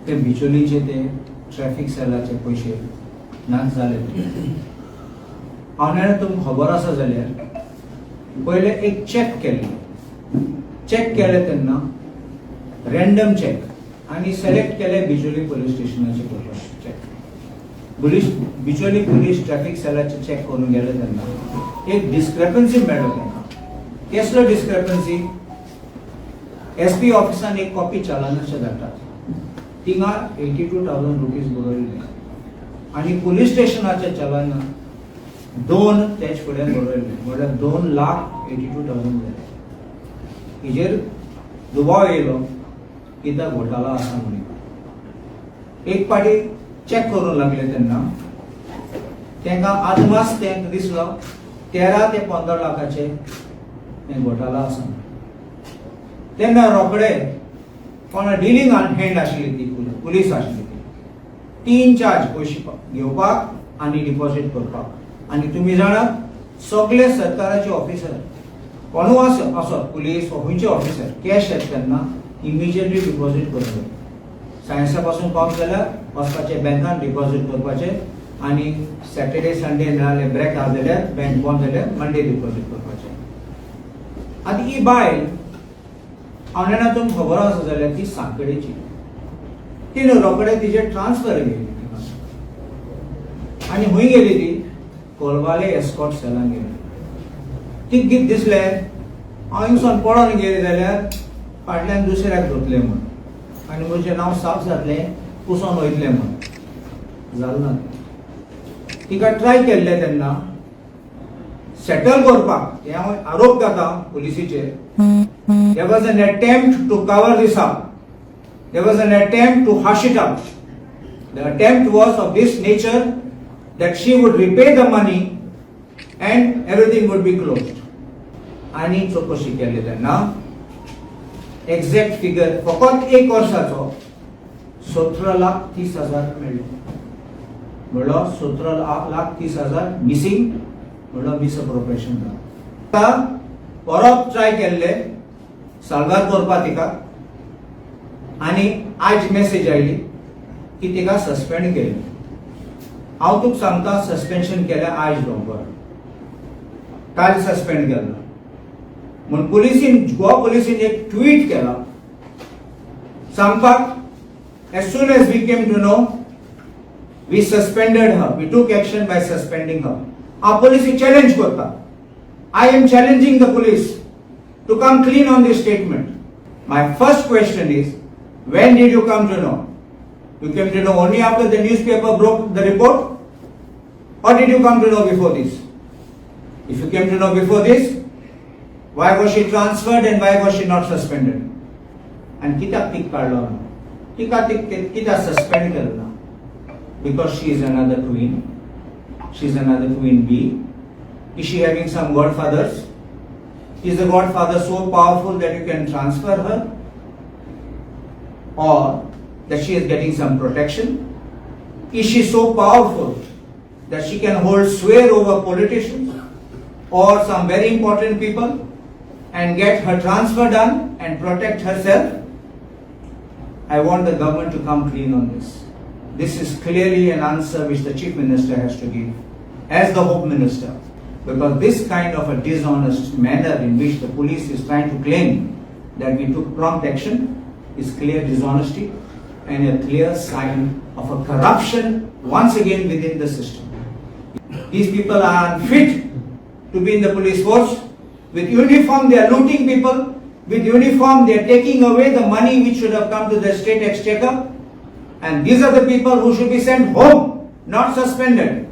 ते बिचोलीचे ते ट्रॅफिक सेलाचे पयशे नाच जाले. हांव जाणा, तुमकां खबर आसा जाल्यार, पयले एक चॅक केल्ले. चॅक केले तेन्ना रॅन्डम चॅक आनी सिलेक्ट केले बिचोली पोलीस स्टेशनाचे करपाक check. Police, Bicholim police traffic सेलाचे चॅक करून गेले तेन्ना एक डिस्क्रेपन्सी मेळ्ळो तांकां. केसलो डिस्क्रेपन्सी? एसपी ऑफिसान एक कॉपी चलनाचे धाडटात, थिंगा ₹82,000 बरयल्ले आनी पुलीस स्टेशनाच्या चलना दोन तेच फुडें बरयल्ले, म्हळ्यार 2,82,000 जाले. हेजेर दुबाव येयलो की तो घोटाळा आसा म्हणून. एक पाटी चॅक करूंक लागले तेन्ना तांकां आदमास तें दिसलो, 13 ते 15 लाखाचे हें घोटाळा आसा. तेन्ना रोखडे कोणा डिलिंग हँड आशिल्ली, ती पुलीस आशिल्ली, ती तीन चार्ज, पयशे घेवपाक आनी डिपॉझीट करपाक. आनी तुमी जाणात, सगळे सरकाराचे ऑफिसर कोणू आसत आसत, पुलीस वा खंयचे ऑफिसर, कॅश येता तेन्ना इमिजिएटली डिपॉझीट करूंक जाय. सायन्सा पासून पावत जाल्यार वचपाचें बँकान डिपॉझीट करपाचें आनी सॅटर्डे संडे नाजाल्यार ब्रेक आसा जाल्यार, बँक बंद जाल्यार मंडे डिपॉझीट करपाचें. आतां ही बायल, हांव जाणा तुमकां खबर आसा जाल्यार, ती सांकळेची. तिणें रोखडे तिजे ट्रान्सफर गेली थिंगा आनी खंय गेली ती? कोलवाले एस्कॉर्ट सेलान गेली. ती कितें दिसलें, हांव हिंगसून पळोवन गेली जाल्यार फाटल्यान दुसऱ्याक धरतलें म्हूण आनी म्हजें नांव साफ जातलें, पुसोन वयतलें म्हूण. जालें ना. तिका ट्राय केल्लें तेन्ना सेटल करपाक. हे हांव आरोप करता पुलिसीचेर. There was an attempt to cover this up. There was an attempt to hush it up. The attempt was of this nature that she would repay the money and everything would be closed. आनी चौकशी केली तेन्ना exact figure फकत एक वर्साचो 17,30,000 मेळ्ळे. म्हणलो 17,30,000 missing, म्हणलो मिसअप्रोप्रिएशन जालां. आतां परत ट्राय केल्ले साल्वार करपा तिका आनी आज मेसेज आयली की तिका सस्पेंड केली. हांव तुका सांगता, सस्पेन्शन केलें आयज बरोबर, काल सस्पेंड केला म्हूण पुलिसीन, गोवा पुलिसीन एक ट्वीट केला सांगपाक, "As soon as we came to know, we suspended her. We took action by suspending her." हांव पुलिसीक चॅलेंज करता. I am challenging the police to come clean on this statement. My first question is, when did you come to know? You came to know only after the newspaper broke the report? Or did you come to know before this? If you came to know before this, why was she transferred and why was she not suspended? And कित्याक तीक काडलो ना? तिका कित्याक suspend केलो ना? Because she is another queen. She is another queen bee. Is she having some godfathers? Is the godfather so powerful that you can transfer her? Or that she is getting some protection? Is she so powerful that she can hold sway over politicians or some very important people and get her transfer done and protect herself? I want the government to come clean on this. This is clearly an answer which the Chief Minister has to give as the Home Minister. Because this kind of a dishonest manner in which the police is trying to claim that we took prompt action is clear dishonesty and a clear sign of a corruption once again within the system. These people are unfit to be in the police force. With uniform, they are looting people. With uniform, they are taking away the money which should have come to the state exchequer. And these are the people who should be sent home, not suspended.